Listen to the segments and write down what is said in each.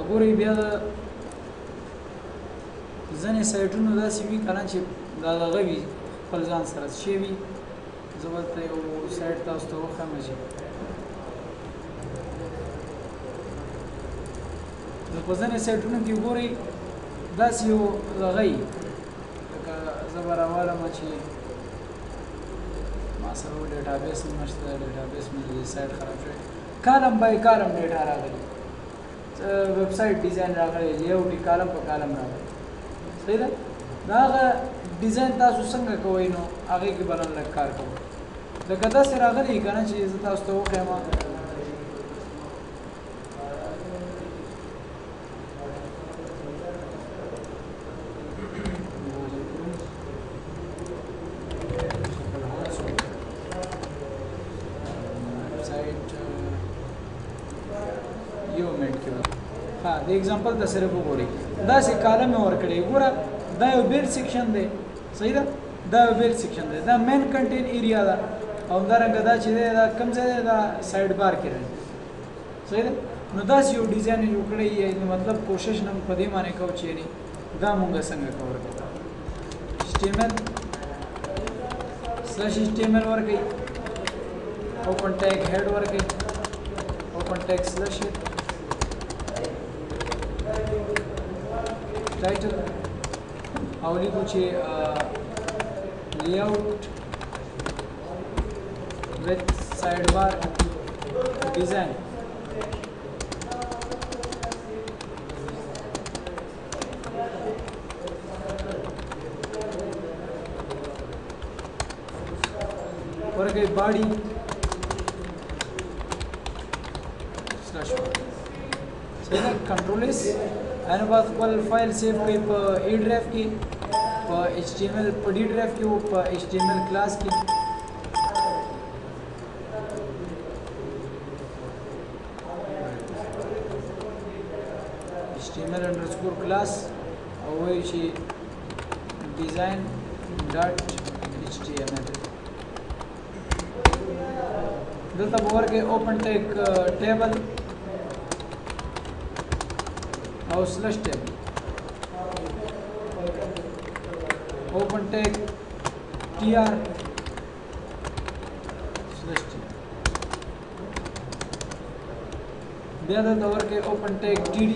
ګورئ بیا د ځینې سایټونو داسې وي که نه چې دا دغه وي خپل ځان سره څه شی وي. زه به درته یو سایټ تاسو ته وښیم چې نو په ځینې سایټونو کې ګورئ داسې یو دغه وي، لکه زه به راوالم چې ما سره database نشته، database مې د سایټ خراب شوی، column by column data راغلی، website design راغلی، layout یې column په column راغلی. صحیح ده؟ دا هغه design تاسو څنګه کوئ نو هغې کې به نن لږ کار کوو. لکه داسې راغلی که نه چې زه تاسو ته وښیم. یو منټ کې ها د example ته صرف وګورئ، داسې column مې ورکړی. ګوره دا یو بېل section دی، صحیح ده؟ دا یو بېل section دی، دا main content area ده، او همدارنګه دا چې دی دا کوم ځای دی، دا side bar کې راځي، صحیح ده؟ نو داسې یو design یې جوړ کړی، یعنې مطلب کوشش نن په دې معنی کوو چې یعنې دا مونږ څنګه cover کوو. HTML slash HTML ورکوي، open tag head ورکوي، open tag slash head title او لیکو چې layout with sidebar design. ورکوي body slash body. صحیح ده؟ control S ان بعد خپل file save کړئ په E drive کې، په HTML په D drive کې او په HTML class کې. HTML underscore class او وایو چې design dot HTML. دلته به ورکړئ open tag table او slash table، open tag tr slash tr. بیا دلته ورکړئ open tag td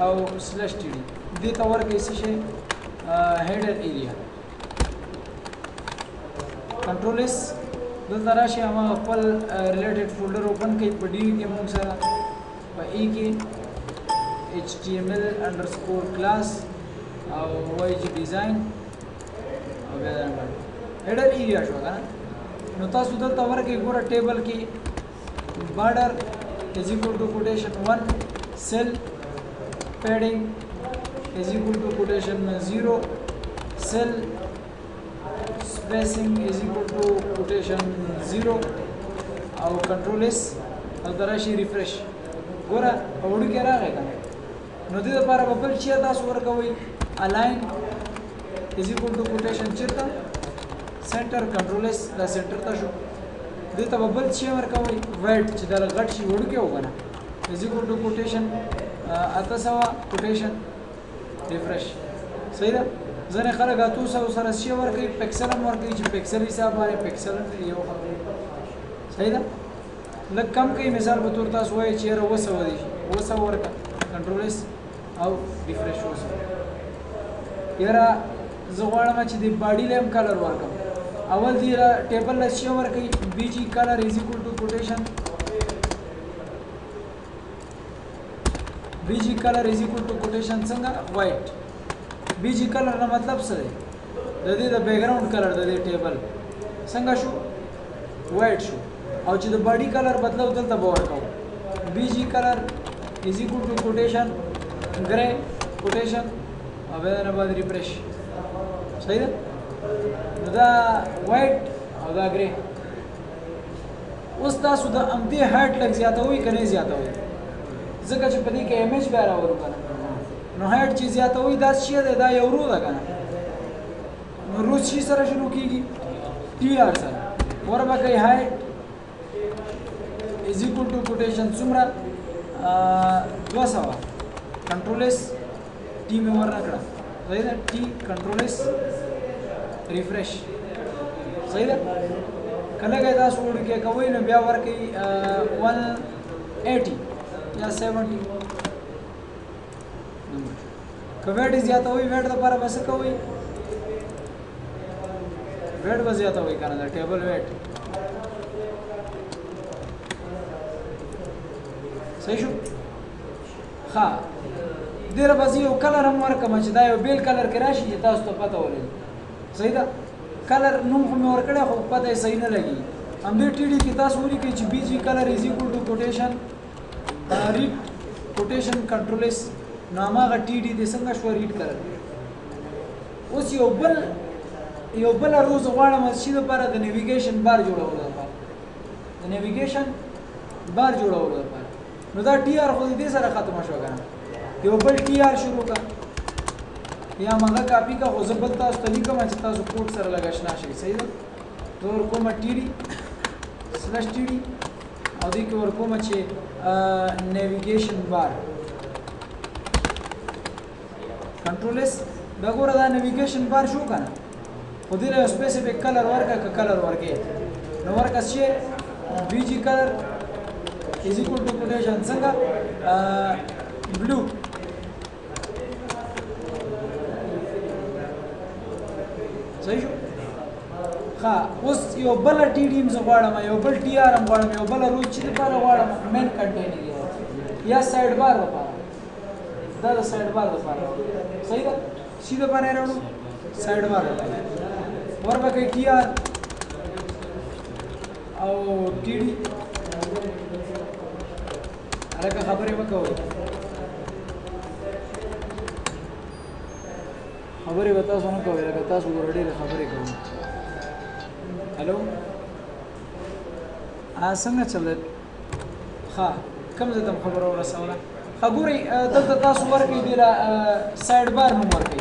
او slash td. دې ته ورکړئ څه شی، header area. control S دلته راشي، هماغه خپل related folder open کړئ. په D کې موږ سره په E کې HTML underscore class او وایي چې design او بیا دا header area شو که نه. نو تاسو دلته ورکړئ ګوره table کې border is equal to quotation 1 cell padding is equal to quotation 0 cell spacing is equal to quotation 0 او control S او راشي refresh. ګوره وړوکی راغی که نه. نو دې دپاره به بل چیرې تاسو ورکوئ align is equal to quotation چېرته center، control S دا center ته شو. دې ته به بل چی ورکوئ width چې دا غټ شي وړوکی و که نه is equal to quotation 800 quotation refresh. صحیح ده؟ ځینې خلک 800 سره شی ورکوي، پکسل هم ورکوي چې پکسل حساب باندې پکسل یو خبره. صحیح ده؟ لږ کم کوي، مثال په تور تاسو وایئ چې یاره 700 دی شي، 700 ورکړه، control S او refresh 700. یاره زه غواړم چې د body له هم color ورکړم. اول دې table له شی ورکوي BG color is equal to quotation BG color is equal to quotation څنګه white. BG color نه مطلب څه دی؟ د دې د background color د دې table څنګه شو؟ white شو. او چې د body color بدلو دلته به ورکوو BG color is equal to quotation grey quotation او بیا نه بعد refresh. صحیح ده؟ نو دا white او دا grey. اوس تاسو د همدې height لږ زیاتوئ که نه زیاتوئ؟ ځکه چې په دې کې image بیا راوړو که نه، نو height چې زیاتوئ دا څه شی دی؟ دا یو row ده که نه، نو row څه سره شروع کېږي؟ TR سره. وربه کوي height is equal to quotation څومره 200 کنټرول اس ټي مې ورنه کړه، صحیح ده؟ ټي کنټرول اس ریفرش، صحیح ده؟ کله که تاسو وړوکی کوئ نو بیا ورکوئ 180 یا 70. که ویټ یې زیاتوئ، ویټ دپاره به څه کوئ؟ ویټ به زیاتوئ که نه، د ټیبل ویټ. صحیح شو؟ ښه، دې له به زه یو کلر هم ورکړم چې دا یو بېل کلر کې راشي چې تاسو ته پته ولګي. صحیح ده؟ کلر نوم خو مې ورکړی خو پته یې صحیح نه لګي. همدې ټي ډي کې تاسو ولیکئ چې بي جي کلر از ایکول ټو کوټیشن ریډ کوټیشن کنټرول اس، نو هماغه ټي ډي دې څنګه شوه؟ ریډ کلر. اوس یو بل روز غواړم چې دپاره د نیویګیشن بار جوړولو دپاره، د نیویګیشن بار جوړولو دپاره. نو دا ټي آر خو دې سره ختمه شوه که نه، یو بل ټي آر شروع کړه یا هماغه کاپي کړه، خو زه بل تاسو ته لیکم چې تاسو کوډ سره لږ اشنا شئ. صحیح ده؟ زه ورکوم ټي ډي سلش ټي ډي او دې کې ورکوم چې نیویګیشن بار کنټرول اس. دا ګوره دا نیویګیشن بار شو که نه، خو دې له یو سپیسیفیک کلر ورکړه، که کلر ورکړې نو ورکړه چې بي جي کلر از ایکول ټو کوټیشن څنګه بلو. صحیح شو؟ ښه، اوس یو بله ټي ډي هم زه غواړم، یو بل ټي آر هم غواړم، یو بله روز چې دپاره غواړم مین کنټینر یا سایډ بار دپاره. دا د سایډ بار دپاره، صحیح ده؟ څه دپاره یې راوړو؟ سایډ بار دپاره. وربه کوي ټي آر او ټي ډي. هلکه خبرې مه کوئ، خبرې به تاسو نه کوئ، لکه تاسو ګوره ډېرې خبرې کوئ. هلو، څنګه چل دی؟ ښه، کوم ځای ته مو خبره ورسوله؟ ښه ګورئ، دلته تاسو ورکئ دې له سایډ بار نوم ورکئ.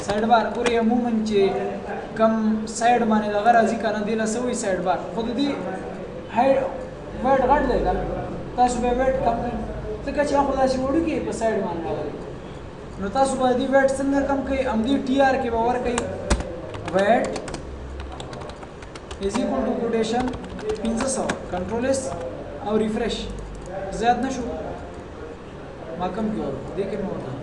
سایډ بار ګورئ، عموماً چې کوم سایډ باندې دغه راځي که نه، دې له څه وایي؟ سایډ بار. خو د دې ویټ غټ دی که نه، تاسو به ویټ کم کړئ، ځکه چې خو داسې وړوکی په سایډ باندې راغلی. نو تاسو به دې ویټ څنګه کم کړئ؟ همدې ټي آر کې به ورکئ ویټ از ایکول ټو کوټیشن 500، کنټرول اس او ریفرش. زیات نه شو، ما کم کې ورکړو، دې کې مې ورکړو.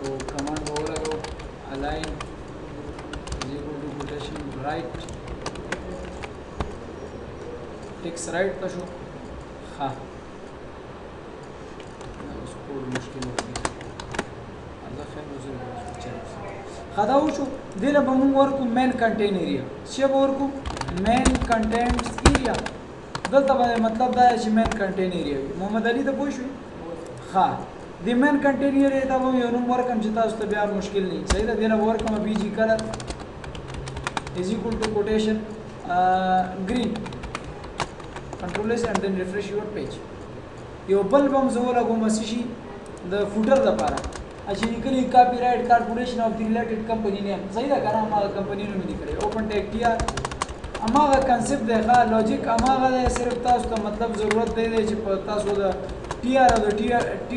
یو کمانډ به ولګو align is equal to quotation right text right ته شو. ښه، دا اوس کوډ مشکل ورکوي. زه خیر اوس ښه، دا وشو. دې له به موږ ورکړو مین کنټین ایریا. څه به ورکړو؟ مین کنټینټس ایریا. دلته به مطلب دا دی چې مین کنټین ایریا وي. محمد علي ته پوه شوې؟ ښه، د مین کنټین ایریا ته به یو نوم ورکړم چې تاسو ته بیا مشکل نه وي. صحیح ده؟ دې له به ورکړم بي جي کلر is equal to quotation green، control S and then refresh your page. یو بل به هم زه ولګوم څه شي د فوټر دپاره چې لیکلي کاپي رائټ کارپوریشن اف د ریلیټډ کمپني نیم. صحیح ده که نه؟ هماغه کمپني نوم یې لیکلی، اوپن ټیګ ټي آر. هماغه کنسپټ دی، ښه لوجیک هماغه دی، صرف تاسو ته مطلب ضرورت دی چې په تاسو د ټي آر او د ټي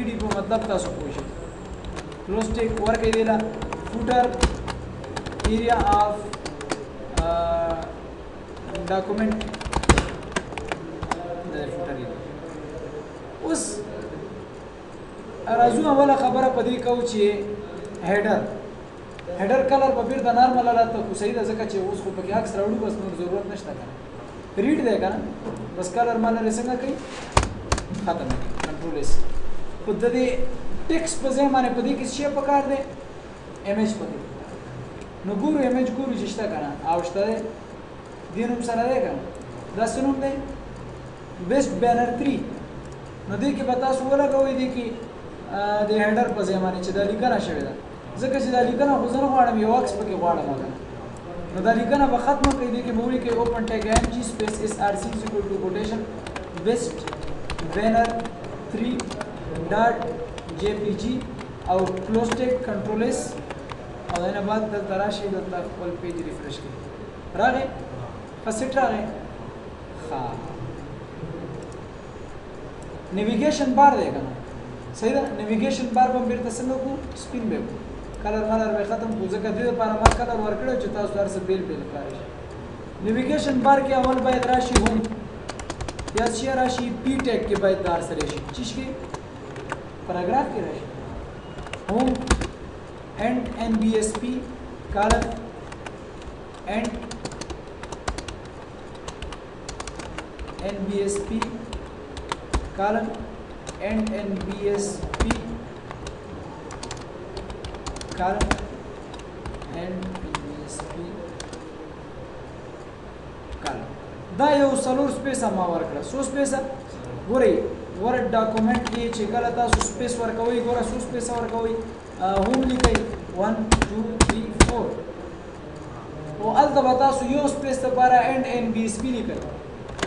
ډي په مطلب تاسو پوه شئ. کلوز ټیګ ورکړئ دې له فوټر ایریا اف ډاکومنټ، د فوټر ایریا. اوس راځو اوله خبره په دې کوو چې هیډر، هیډر کلر به بیرته نارمل حالت ته کو. صحیح ده؟ ځکه چې اوس خو پکې عکس راوړو، بس نور ضرورت نشته که نه، ریډ دی که نه، بس کلر مالر یې څنګه کوي؟ ختم کړي، کنټرول اس. خو د دې ټیکس په ځای باندې په دې کې څه پکار دی؟ امیج پکې. نو ګورو امیج ګورو چې شته که نه، او شته دی، دې نوم سره دی که نه، دا څه نوم دی؟ بیسټ بینر 3. نو دې کې به تاسو ولګوئ دې کې د هیډر په ځای باندې چې دا لیکنه شوې ده، ځکه چې دا لیکنه خو زه نه غواړم، یو عکس پکې غواړم که نه. نو دا لیکنه به ختمه کړئ، دې کې به ولیکئ اوپن ټیګ ایم جی سپیس اس آر سی از ایکول ټو کوټیشن بیسټ banner 3.jpg او close tag control S او دا نه بعد دلته راشي، دلته خپل page refresh کړئ. راغی؟ ښه set راغی. ښه navigation bar دی که نه؟ صحیح ده. navigation bar به بېرته څنګه کړو؟ سپین به کړو، color ملر به ختم کړو، ځکه دې لپاره ما color ورکړی چې تاسو هر څه بېل بېل ښکاري شي. navigation bar کې اول باید راشي home یا چې راشي p tag کې باید دا هر څه راشي. چیش کې؟ پاراګراف کې راشي home and nbsp colon and nbsp colon and nbsp colon and nbsp colon. دا یو څلور space ما ورکړه. څو space؟ ګورئ Word document کې چې کله تاسو space ورکوئ، ګوره څو space ورکوئ، home لیکئ 1 2 3 4، او هلته به تاسو یو space لپاره and nbsp لیکئ.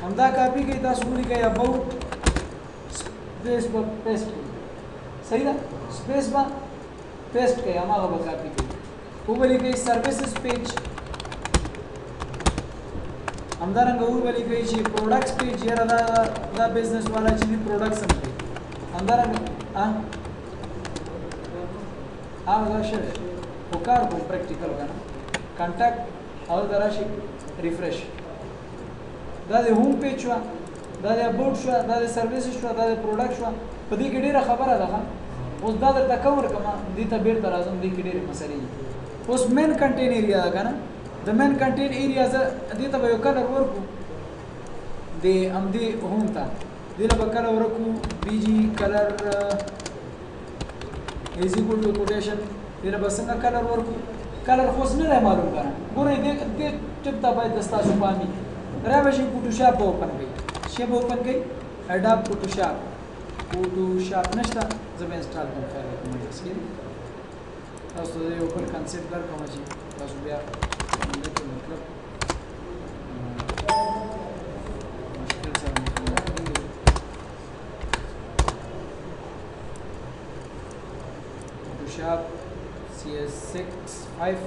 همدا کاپي کوئ، تاسو ولیکئ about space به paste کړئ. صحیح ده؟ space به paste کړئ، هماغه به کاپي کړئ، وبه لیکئ services page. همدارنګه وبه لیکئ چې products page، یاره دا business والا چې دي products هم کوي. همدارنګه هغه دا شی دی، خو کار کوم practical که نه. contact او دلته راشي refresh. دا د home page شوه، دا د about شوه، دا د service شوه، دا د product شوه. په دې کې ډېره خبره ده. اوس دا درته cover کړم، دې ته بېرته راځم، دې کې ډېرې مسلې دي. اوس main content area ده که نه؟ د main content area زه دې ته به یو color ورکړو، د همدې home ته دې له به color ورکړو bg color is equal to quotation. دې له به څنګه color ورکړو؟ color خو اوس نه دی معلوم که نه؟ ګورئ دې ټپ ته باید ستاسو پام وي. را به شي Photoshop به open کړئ، شی به open کړئ، Adobe Photoshop. Photoshop نشته، زه به install کوم. خیر دی، کوم څه تاسو ته یو بل concept درکوم چې تاسو بیا دې ته مطلب مشکل سره مخ نه کېږئ. Photoshop CS6 5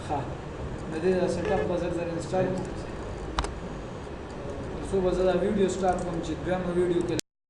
ښه د دې setup به زر زر install کړم، تر څو به زه دا ویډیو stop کوم چې دویمه ویډیو کې